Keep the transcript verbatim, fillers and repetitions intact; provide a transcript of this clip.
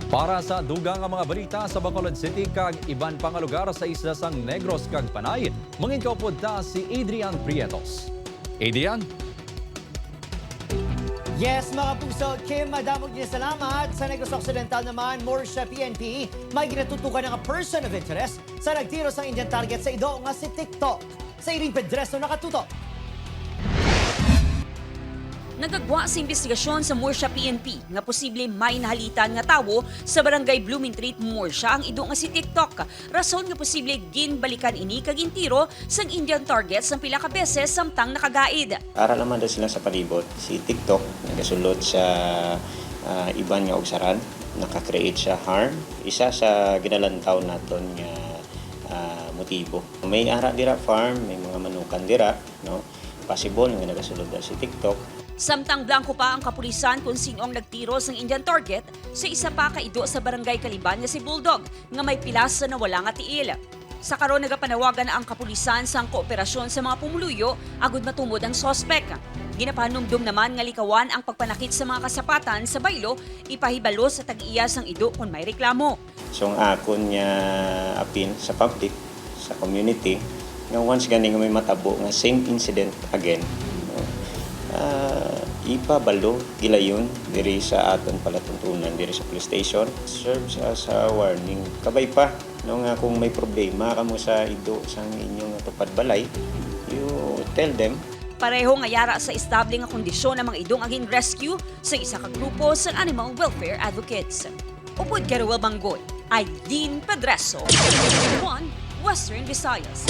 Para sa dugang nga mga balita sa Bacolod City kag iban pa nga lugar sa isla sang Negros kag Panay, mangin kaupod ta si Adrian Prietos. Adrian? Yes, mga puso, Kim, madamo nga salamat. Sa Negros Occidental naman, Murcia P N P may ginatutukan nga person of interest sa nagtiro sang Indian target sa ido nga si TikTok. Si Irene Pedreso nakatutok. Nagagwa sa imbestigasyon sa Murcia P N P nga posible may nahalitan nga tawo sa barangay Blooming Treat, Murcia ang ido nga si TikTok. Rason nga posible ginbalikan ini kag gintiro sang Indian target sang pila ka beses samtang nakagaid. Ara lamang da sila sa palibot. Si TikTok nagasulod sa ah, iban nga ugsaran, naka-create siya harm. Isa sa ginalantaw naton nga ah, motibo. May ara dira farm, may mga manukan dira, no? Possible nga nagasulod na si TikTok. Samtang blangko pa ang kapulisan kung sino ang nagtiro sang Indian target sa isa pa ka ido sa barangay Kaliban nga si Bulldog nga may pilas sa nawala nga tiil. Sa karon, nagapanawagan na ang kapulisan sang kooperasyon sa mga pumuluyo agud matumod ang suspek. Ginapahanumdom naman nga likawan ang pagpanakit sa mga kasapatan sa baylo, ipahibalo sa tag-iya sang ido kon may reklamo. So ang akon nga appeal sa public, sa community, nga once gani nga may matabo nga same incident again, no, ah, ipabalo gilayon diri sa aton palatuntunan diri sa police station, serves as a warning. Kabay pa, no, nga kung may problema kamo sa ido sang inyong tupad balay, you tell them. Pareho nga yara sa estable nga kondisyon ang mga ido nga gin-rescue sa isa ka grupo sa animal welfare advocates. Upod kay Roel Banggoy, Aileen Pedreso, One Western Visayas.